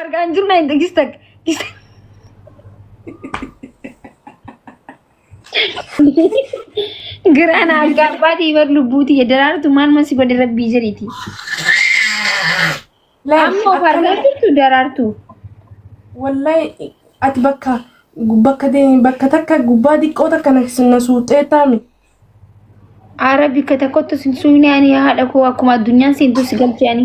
Argaan jiru na hin gista. Giraan akka abbaatii bar lubbuuti daraartu maal masi godhe rabbii jedhiiti. Laal Amma of akkana argaa jirtu daraartu. wallahi ati bakka bakka deemi bakka takka gubbaa diqqoo takka na na suuxee taami. Aara bikka tokkotti sin suuyne ani haadha koo akkuma addunyaan seentu si galche ani.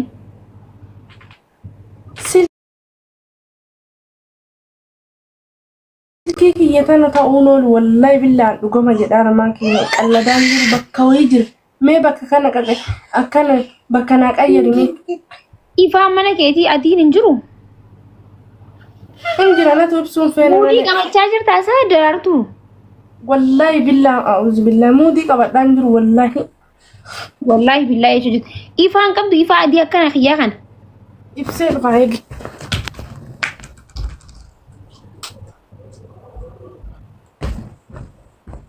Silkii kiyya tana ta'uun oolu wallahi billaan dhugama jedhaa namaan kiyya qalladaan jiru bakka wayii jira. Mee bakka kana qaqe akkana bakka naa qayyari mee. Ifaan mana keetii adiin hin jiru. Hin jira natu ibsuun feene Muudii malee. qabachaa jirta isaa daraartuu. Wallahi billaan a'uuzu billaan muudii qabadhaan jiru wallahi. Wallaahi billaahi jechuudha. Ifaan qabdu ifaa adii akkana kiyyaa kana. Ibsee dhufa eegi.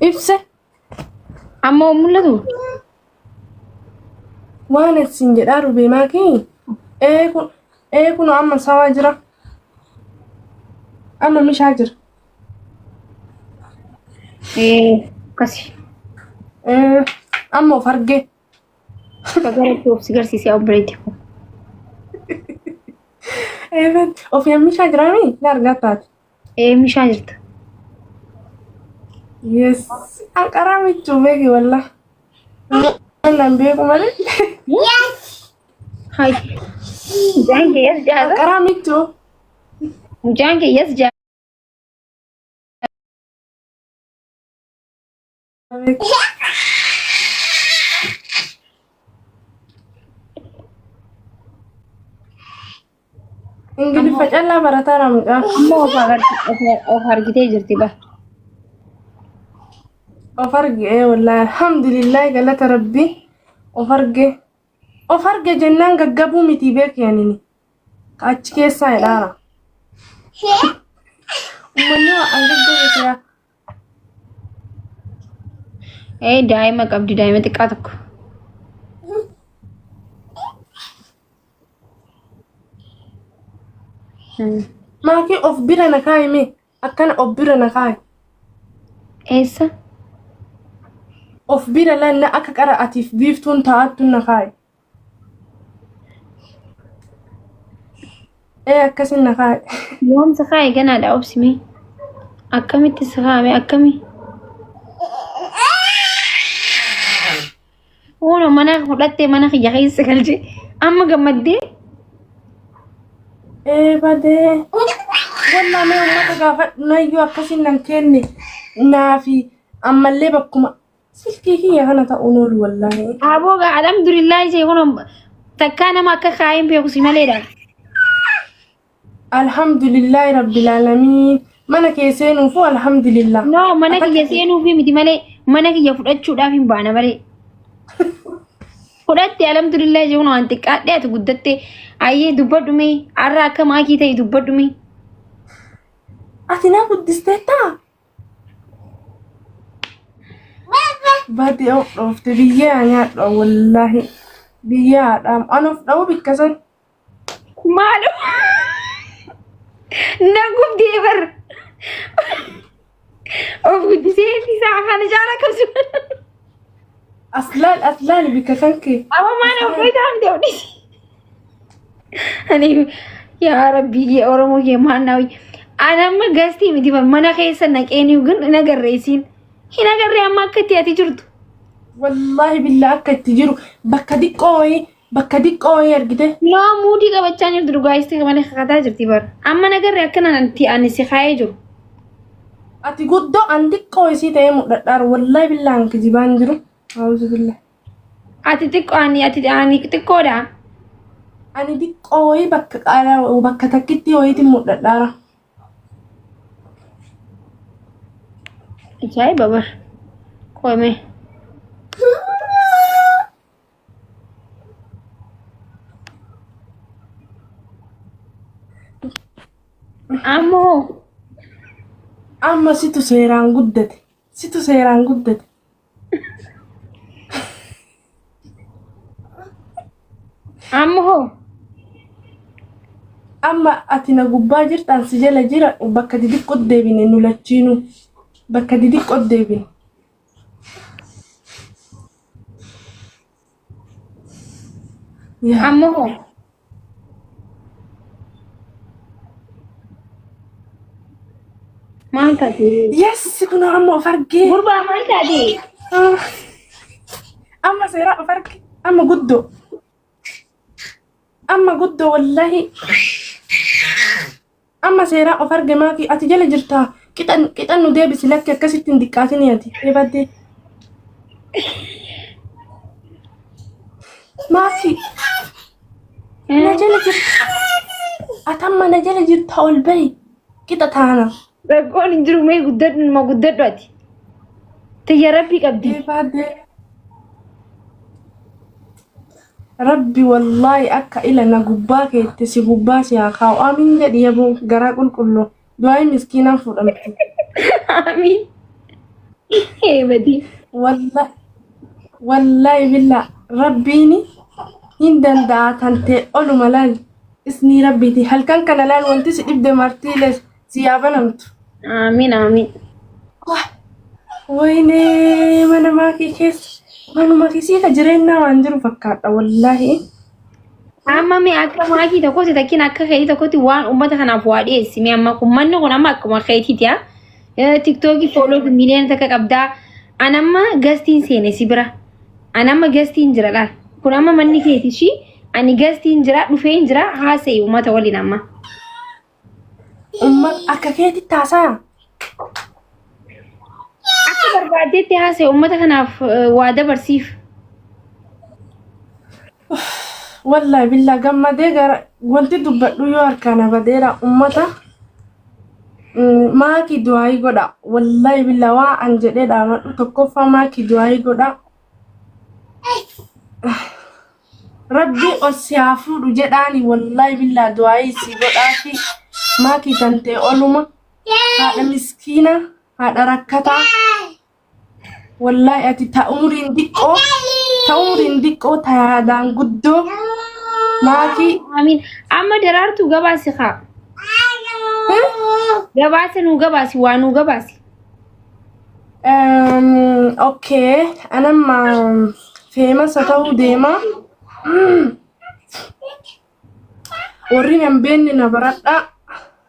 Ibse Amma waan mul'atu. waan isin jedhaa rubee maakii ee kun ee kun amma sawaa jira. Amma mishaa jira. Ee akkasi. Ee amma of argee. Gara of si garsiisee obboleetti koo. Ee of mishaa jiraami na argaa taate. Ee mishaa jirta. Yes. Anqaraa michuu beeki wallah. Nan beeku malee. Hai. Mucaan kee yas jaata. Anqaraa michuu. Mucaan kee yas jaata. Ingiliffa callaa barataa na mucaa. Amma of argitee jirti ba. Of arge ee wallahi alhamdulillah galata rabbi of arge. Of arge jennaan gaggabuu miti beeki anini. Ka achi keessaa jedhaara. Uummanni waa an gaggabe se'a. Ee daa'ima qabdi daa'ima xiqqaa tokko. Maakii of bira na kaa'i mee akkana of bira na kaa'i. Eessa? Of bira lanna akka qara atiif biiftuun taa'attu na kaa'i. Ee akkasin na kaa'i. Yoom si kaa'e ganaadha obsi mee. Akkamitti si kaa'ame akkami? Uno mana fudhattee mana kiyya keessa galche amma gammaddee Ee badee. Wallaa mee uummata gaafadhu nayyuu akkasin nan kenne naafi ammallee bakkuma silkii kiyya kana ta'uun oolu wallaahi. Aboo gaa alhamdulillah ishee kun takkaa nama akka kaa'een beeku si maleedha. Alhamdulillahi rabbil aalamiin. Mana kee seenuufu alhamdulillah. No mana kiyya seenuufi miti malee mana kiyya fudhachuudhaaf hin baana malee. Fudhatte alhamdulillah ishee kun waan xiqqaadhe ati guddatte ayyee dubbadhu mee har'a akka maakii ta'e dubbadhu mee. Ati na guddisteettaa? Badii of dhoofte biyyee haa nyaadhu wallaahi. Biyyee haa dhaamu. An of dha'uu bikka san. Maalo na gubdee bar of guddisee isaa kana jaala qabsu. As laal as laal bikka kan kee. Amma maal of beektaa miti of dhisi. Ani yaa rabbii kee Oromoo kee maal naa wayya. Ani amma gastii miti bar mana keessa naqeenii ግን hin agarre isiin. Hin agarre amma akka itti ati jirtu. Wallaahi billaa akka itti jiru bakka diqqoo wayii Bakka diqqoo wayii argite. No muudii qabachaa jirtu dhugaa isti malee kakataa jirti bar. Amma nagarre akkana itti ani si kaayee jiru. Ati guddoo an diqqoo isii ta'ee mudhadhaaru wallahi billaan kijibaan jiru. Auzu billah. Ati xiqqoo ani ati ani xiqqoodha. Ani diqqoo wayii bakka qaala bakka takkitti wayiitiin mudhadhaara. Ajaa'iba bar. Qoome. Amma hoo Amma situ seeraan guddate. Situ seeraan guddate. Amma hoo? Amma ati na gubbaa jirta an si jala jira bakka didiqqoo deebine nu lachiinu bakka didiqqoo deebine. Yaa. Amma hoo? Maal taate? Yes kun amma of argee. Gurbaa maal taate? Ah. Amma seeraa of arge. Amma guddoo. Amma guddoo wallahi. Amma seeraa of arge maaki ati jala jirtaa qixan qixan nu deebisi lakki akkasitti hin diqqaatini ati eebaddee. Maaki na jala jirta. Ati amma na jala jirta ol bahi qixa taana. Rakkoon hin jiru mee guddadhu numa guddadhu ati. Tiyya rabbii qabdi. Eebaddee. Rabbi wallaahi akka ila na gubbaa keette si gubbaa si haa kaa'u. Amiin jedhi yaboo garaa qulqulluu. Du'aayi miskiinaan fuudhamti. Amiin. Eebadii. Wallahi wallahi billaa rabbiini hin danda'a tantee oluma laal isnii rabbiiti halkan kana laal wanti si dhibde martiilee si yaa banamtu. Amiin amiin. Wah, Wayne mana maakii keessa manuma kisii ka jireenyaa waan jiru fakkaadha wallaahi. Amma mee akka maakii tokkotti takkiin akka keetii tokkotti waan uummata kanaaf waa dhiyeessi mee amma uummanni kun amma akkuma keetiiti haa. Tiktookii fooloo miiliyoona takka qabdaa. An amma gastiin seene si bira. An amma gastiin jira laal. Kun amma manni keeti ishii ani gastiin jira dhufeen jira haasa'e uummata waliin amma. Uummata akka keetitti haasa'a. Akka barbaaddeetti haasa'e uummata kanaaf waa dabarsiif. Wallahi billaa gammadee gara wanti dubbadhu yoo harkaan badeera uummata maakii du'aayii godha. Wallahi billaa waa an jedhee dhaamadhu tokkoffaa maakii du'aayii godha. Rabbi ol si haa fuudhu jedhaani wallahi billaa du'aayii si godhaafi maakii tantee oluma haadha miskiina haadha rakkataa wallahi ati ta umriin diqqoo ta umriin diqqoo ta yaadaan guddoo maakii Amiin. Amma daraartuu gabaasi kaa. Gabaasa nuu gabaasi waa nuu gabaasi. Okay, anamma feemasa ta'uu deema. Warri nan beekne na baradha.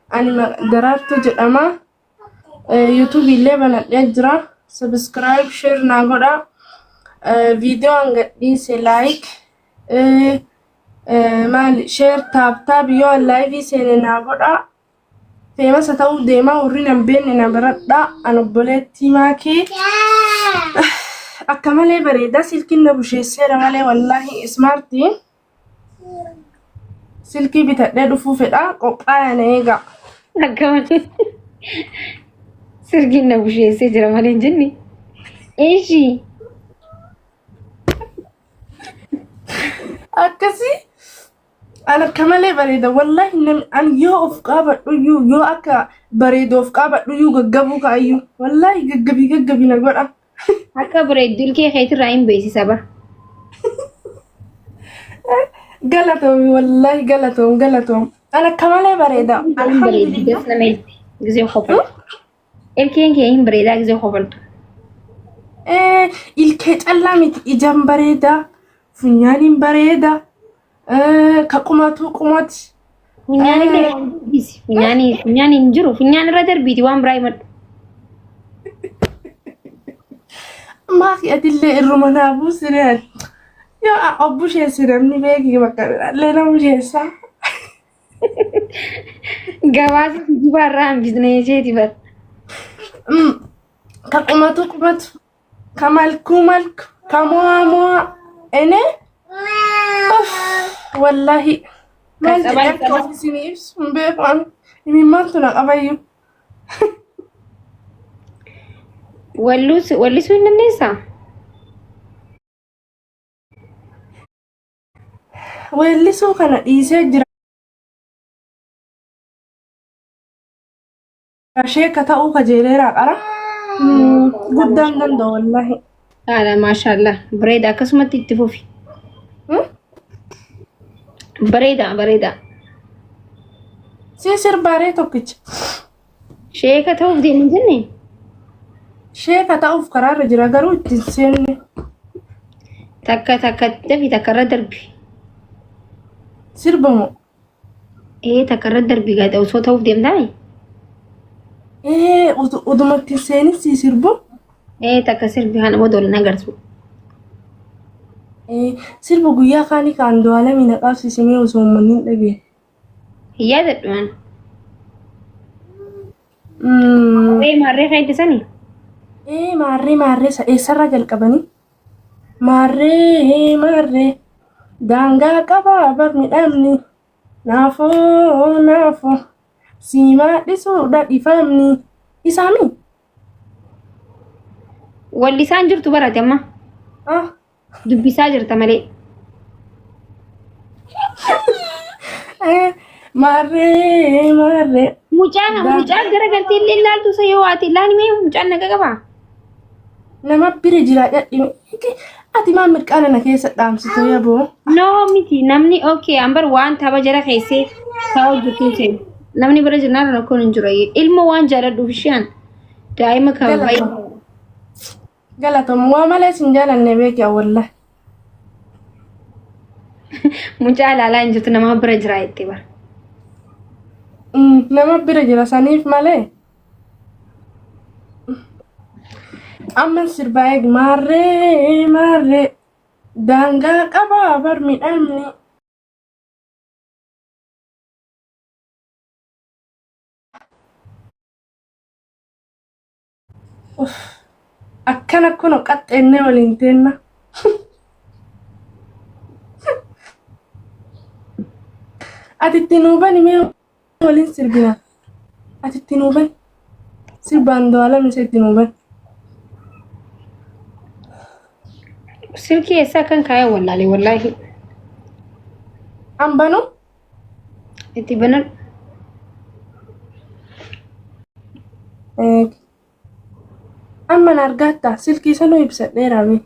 Ani Daraartuu jedhama. YouTube illee banadhee jira. Subscribe, share naa godha. Viidiyoo an gadhiise like. Maali share taap taap yoo an live seene naa godha. Feemasa ta'uu deemaa warri nan beekne na baradhaa an obboleettii maakii akka malee bareeda silkiin na busheesseera malee wallaahi ismaartii silkii bitadhee dhufuu fedha qophaa'aa na eegaa. Akka malee sirgiin na busheessee jira malee hin jenne. Ishii. Akkasii An akka malee bareeda wallahi namni an yoo of qaabadhuyyuu yoo akka bareedu of qaabadhuyyuu gaggabuu ka'ayyuu wallahi gaggabii gaggabii na godha. Akka bareeddu ilkee keetirraa hin beeksisa bara. Galatoomi wallahi galatoom galatoom. An akka malee bareeda Hin bareeddi alhamdulillah. gas nama itti gisee kofaltu. Ilkeen kee hin bareedaa gisee kofaltu. Eh, ilkee callaa miti ijaan bareeda funyaaniin bareeda Ka qumatu qumati. Funyaan illee waan dubbisi. Funyaan funyaan hin jiru. Funyaan irra darbiiti waan biraa himadhu. Maafi atillee irruma naa buusiree. Yoo obbu sheessi namni beeki bakka biraallee nama busheessaa. Gabaasa kijibaa irraa hambisnee isheeti bar. Ka qumatu qumatu. Ka malkuu malku. Ka mo'aa mo'aa. Ene. Uff, Wallahi. Maal Kan jedhee akka qabaa of isinii ibsu hin beeku ani. Imimmaantu na qabayyuu. Wallisuu hin dandeessaa? Weellisuu kana dhiisee jira. Sheeka ta'uu kajeeleeraa qara. Guddaan danda'u wallaahi. Haala maashaallah bareeda akkasumatti itti fufi. Bareeda bareeda. Si sirbaaree tokkicha. Sheeka ta'uuf deemu hin jenne? Sheeka ta'uuf karaarra jira garuu itti hin seenne. Takka takka dafi takka irra darbi. Sirbamoo. Ee takka irra darbi gaadha osoo ta'uuf deemtaani? Ee utuma itti hin seenin si sirbu. Ee takka sirbi kana booda wal hin agartu. Ee sirba guyyaa kaanii kan Andu'aalamii na qabsiisimee osoo uummanni hin dhageenye. Hin yaadadhu an. Maarree maarree kan itti sani? Ee maarree maarree sa eessarraa jalqabanii? Maarree maarree daangaa qabaa bar midhaamni naafoo naafoo siimaa dhisuudha dhifaamni isaami. Wallisaan jirtu barate amma. Ah Dubbisaa jirta malee. Maarree maarree. Mucaan mucaan gara galtee illee ilaaltu isa yoo ati ilaali mee mucaan naga qabaa? Nama bira jira dhadhime. Ati maa mirqaana na keessa dhaamsite yaboo. No miti namni okay ambar waan tapha jara keessee taa hojjetuu seenu. Namni bira jirnaan rakkoon hin jiru. Ilma waan jaaladhuuf isheen daa'ima kan Galatoom. Galatoom waa malee sin jaalanne beeki wallahi. Mucaa ilaalaa hin jirtu nama bira jira jettee bara. Nama bira jira saniif malee. Amma sirbaa eegi maarree maarree daangaa qabaa bar midhaamni. Uff. Akkana kuno qaxxeennee waliin teenna. Ati itti nuu bani mee waliin sirbina. Ati itti nuu bani. Sirbaan du'aalam isa itti nuu bani. Silkii eessaa akkan kaayee wallaalee wallaahi. An banu Itti banadhu. Amma na argaatta silkii sanuu ibsadheera mee.